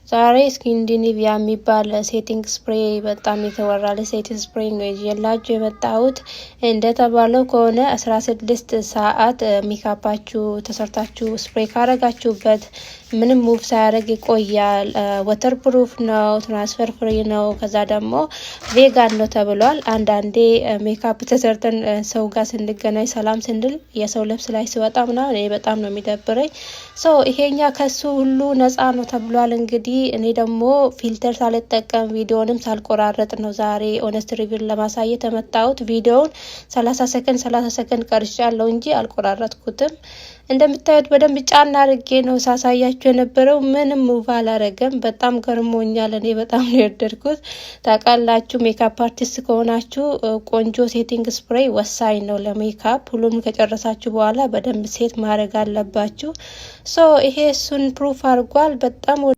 ዛሬ ስኪንዲኔቪያ የሚባል setting spray፣ በጣም የተወራለት setting spray ነው ይዤላችሁ የመጣሁት። እንደተባለው ከሆነ 16 ሰዓት ሜካፓችሁ ተሰርታችሁ spray ካረጋችሁበት ምንም move ሳያደርግ ይቆያል። Waterproof ነው፣ transfer free ነው። ከዛ ደግሞ vegan ነው ተብሏል። አንዳንዴ ሜካፕ ተሰርተን ሰው ጋር ስንገናኝ፣ ሰላም ስንል የሰው ልብስ ላይ ሲወጣ ምናምን እኔ በጣም ነው የሚደብረኝ። So ይሄኛ ከሱ ሁሉ ነፃ ነው ተብሏል። እንግዲህ እኔ ደግሞ filter ሳልጠቀም፣ ቪዲዮንም ሳልቆራረጥ ነው ዛሬ honest review ለማሳየት የመጣሁት። ቪዲዮውን 30 ሰከንድ 30 ሰከንድ ቀርጫለሁ እንጂ አልቆራረጥኩትም። እንደምታዩት በደንብ ጫና አድርጌ ነው ሳሳያችሁ የነበረው። ምንም move አላረገም። በጣም ገርሞኛል። እኔ በጣም ነው የወደድኩት። ታውቃላችሁ፣ makeup artist ከሆናችሁ ቆንጆ setting spray ወሳኝ ነው ለሜካፕ። ሁሉም ከጨረሳችሁ በኋላ በደንብ set ማድረግ አለባችሁ። So ይሄ እሱን proof አድርጓል። በጣም